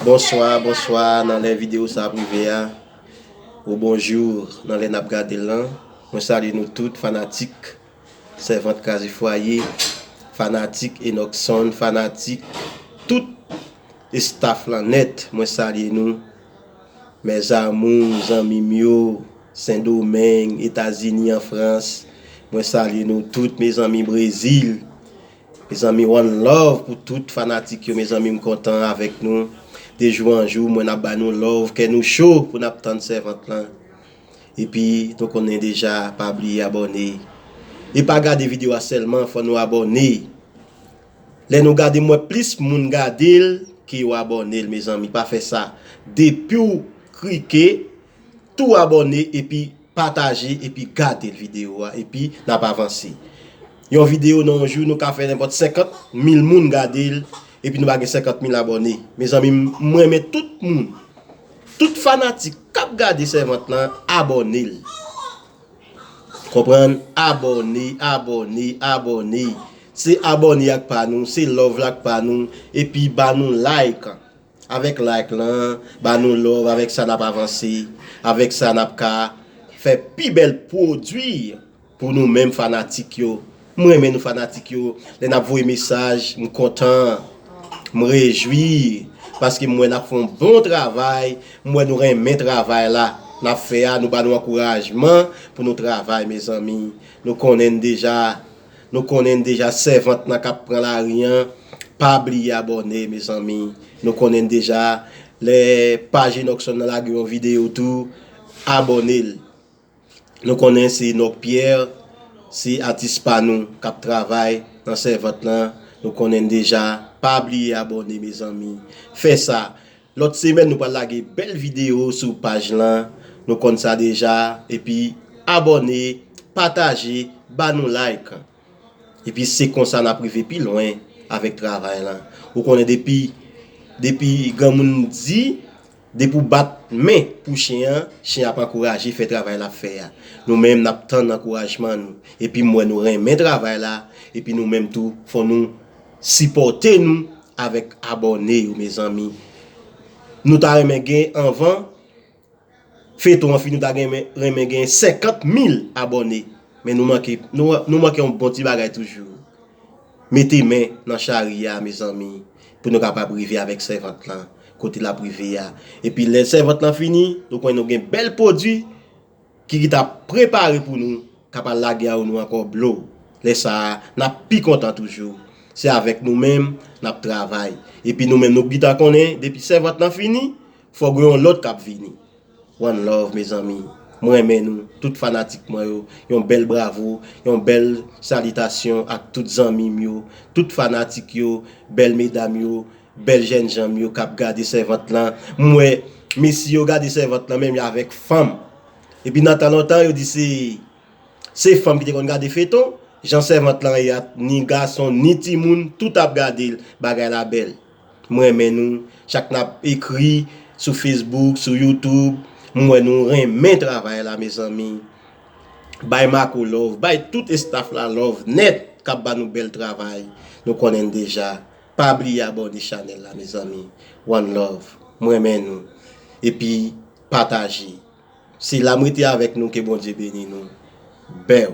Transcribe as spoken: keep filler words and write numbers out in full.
Bonswa, bonswa, nan lè videyo sa ap rive a. Ou bonjou, nan lè n ap gade l lan. Mwen salye nou tout, fanatik Sèvant Kraze Fwaye, fanatik Enockson, fanatik tout estaf lan nèt. Mwen salye nou. Mes amours, zanmi m yo, Sendomeng, Etazini, an Frans. Mwen salye nou tout, mezanmi, Brezil. Mezanmi, one love pou tout fanatik yo, mezanmi, m kontan avèk nou. De jou an jou, mwen ap ba nou love, kè nou cho pou n ap tann sèvant lan. Epi, nou konnen deja, pa bliye abòne. E pa gade videyo a sèlman, fò nou abòne. Lè nou gade, m wè plis moun gade l ke yo abòne l, mezanmi. Pa fè sa. Depi w klike, tou abòne, epi pataje, epi gade l videyo a, epi n ap avanse. Yon videyo nan yon jou, nou ka fè nenpòt senkant mil moun gade l, epi nou pa gen senkant mil abòne. Mezanmi, m, m renmen tout moun, tout fanatik k ap gade sèvant lan, abòne l. Konprann? Abòne, abòne, abòne. Se abòne ak pa nou, se love la ak pa nou, epi ba nou like. Avèk like lan, ba nou love, avèk sa n ap avanse, avèk sa n ap ka fè pi bèl pwodui pou nou menm fanatik yo. M renmen nou fanatik yo, lè n ap voye mesaj, m kontan, m rejwi, paske m wè n ap fè yon bon travay, m wè nou renmen travay la n ap fè a, nou ba nou ankourajman pou nou travay, mezanmi. Nou konnen n deja, nou konnen n deja sèvant lan k ap pran lari an, pa bliye abòne, mezanmi. Nou konnen n deja, lè paj Enockson nan lage yon videyo tou, abòne l. Nou konnen se Nòk Pyè, se atis pa nou k ap travay nan sèvant lan. Nou konnen n deja, pa bliye abòne, mezanmi. Fè sa. Lòt semèn, nou pral lage bèl videyo sou paj lan. Nou konn sa deja. Epi, abòne, pataje, ba nou like. Epi, se konsa n ap rive pi lwen avèk travay lan. Ou konnen depi, depi granmoun di, depi w bat men pou chen an, chen an ap ankouraje fè travay l ap fè a. Nou menm, n ap tann ankourajman nou. Epi, m wè nou renmen travay la. Epi, nou menm tou, fò nou sipòte nou avèk abòne yo, mezanmi. Nou ta renmen gen anvan feyton an fini, nou ta gen, renmen gen senkant mil abòne. Men nou manke, nou, nou manke yon bon ti bagay toujou. Mete men nan chari a, mezanmi, pou nou kapab rive avèk sèvant lan, kote l ap rive a. Epi lè sèvant lan fini, nou konnen nou gen bèl pwodui ki, ki t ap prepare pou nou, k ap al lage a nou ankò blo. Lè sa a, n ap pi kontan toujou. Se avèk nou menm, n ap travay. Epi nou menm, nou gentan konnen, depi sèvant lan fini, fò gen yon lòt k ap vini. One love, mezanmi. Mwen renmen nou, tout fanatik mwen yo. Yon bèl bravo, yon bèl salitasyon ak tout zanmi m yo, tout fanatik yo, bèl medam yo, bèl jènjan m yo k ap gade sèvant lan. M wè mesye yo gade sèvant lan menm avèk fanm. Epi nan tan lontan, yo di se, se fanm ki te konn gade feyton. Jan sèvant lan ye a, ni gason, ni timoun, tout ap gade l. Bagay la bèl. M renmen nou. Chak n ap ekri sou Facebook, sou YouTube, m wè nou renmen travay la, mezanmi. Bay Marco love, bay tout estaf la love nèt k ap ba nou bèl travay. Nou konnen n deja. Pa bliye abòne chanèl la, mezanmi. One love. M renmen nou. Epi, pataje. Se la m rete avèk nou, ke Bondye beni nou. Bèw.